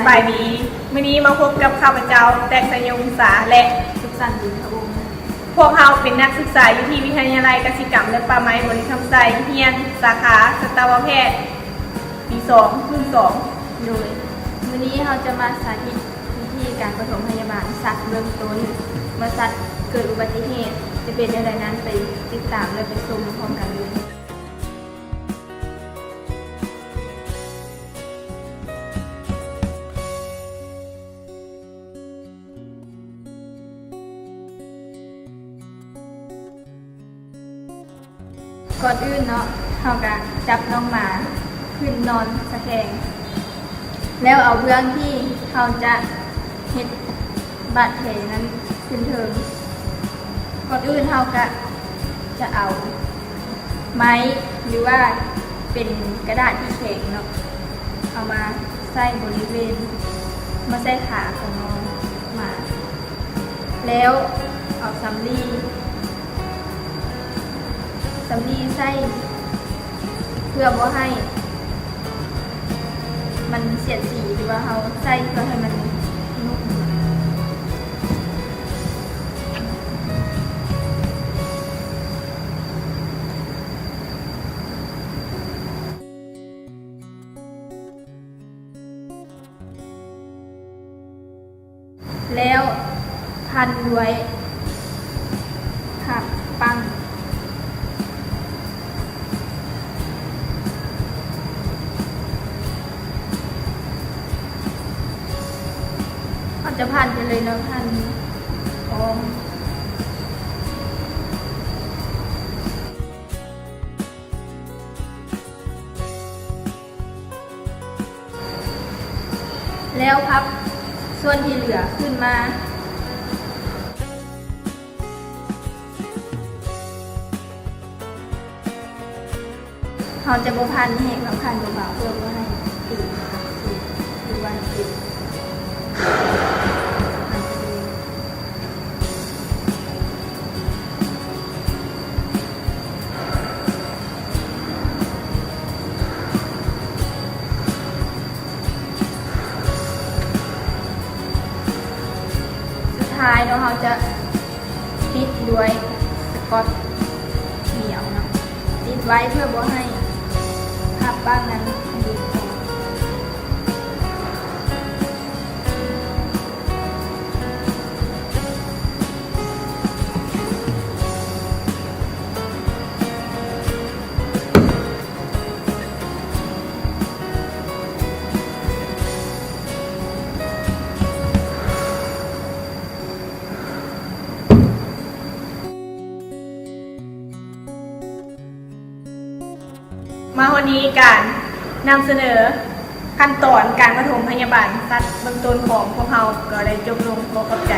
ສະບາຍດີ, ມື້ນີ້ມາພົບກັບຂ້າພະເຈົ້າ ແຕງໄຊຍົງສາ ແລະ ສຸກສັນ ບຸນທະວົງ. ພວກເຮົາເປັນນັກສຶກສາຢູ່ທີ່ວິທະຍາໄລກະສິກຳ ແລະ ປ່າໄມ້ບໍລິຄຳໄຊ, ຮຽນສາຂາສັດຕະວະແພດ ປີສອງ ລຸ້ນສອງ. ໂດຍ ມື້ນີ້ເຮົາຈະມາສາທິດວິທີການປະຖົມພະຍາບານສັດເບື້ອງຕົ້ນ ເມື່ອສັດເກີດອຸບັດຕິເຫດ ຈະເປັນແນວໃດນັ້ນ ໄປຕິດຕາມ ແລະ ໄປຊົມພ້ອມກັນເລີຍ. ກ່ອນອື່ນເນາະ ເຮົາກະຈັບນ້ອງໝາຂຶ້ນນອນຕະແຄງ ແລ້ວເອົາເບື້ອງທີ່ເຮົາຈະເຮັດບາດແຜນັ້ນຂຶ້ນເທິງ. ກ່ອນອື່ນເຮົາກະຈະເອົາໄມ້ ຫຼືວ່າເປັນກະດາດທີ່ແຂງເນາະ ເອົາມາໃສ່ບໍລິເວນ ມາໃສ່ຂາຂອງນ້ອງໝາ ແລ້ວເອົາສຳລີ ສຳລີໃສ່ ເພື່ອບໍ່ໃຫ້ມັນສຽດສີ ຫຼືວ່າເຮົາໃສ່ເພື່ອໃຫ້ມັນນຸ້ມ. ແລ້ວພັນດ້ວຍຜ້າປັ້ງ. ເຮົາຈະພັນໄປເລີຍເນາະ ພັນອ້ອມ. ແລ້ວພັບສ່ວນທີ່ເຫຼືອຂຶ້ນມາ. ເຮົາຈະບໍ່ພັນແຮງເນາະ ພັນເບົາໆ ເພື່ອບໍ່ໃຫ້ຕີນອັກເສບ ຫຼືວ່າເຈັບ. ສຸດທ້າຍເນາະ ເຮົາຈະຕິດດ້ວຍສະກອດໜຽວເນາະ ຕິດໄວ້ເພື່ອບໍ່ໃຫ້ຜ້າປັ້ງນັ້ນຫຼຸດອອກ. ມາຮອດນີ້ ການນຳສະເໜີຂັ້ນຕອນການປະຖົມພະຍາບານສັດເບື້ອງຕົ້ນຂອງພວກເຮົາກໍໄດ້ຈົບລົງ. ຂໍຂອບໃຈ.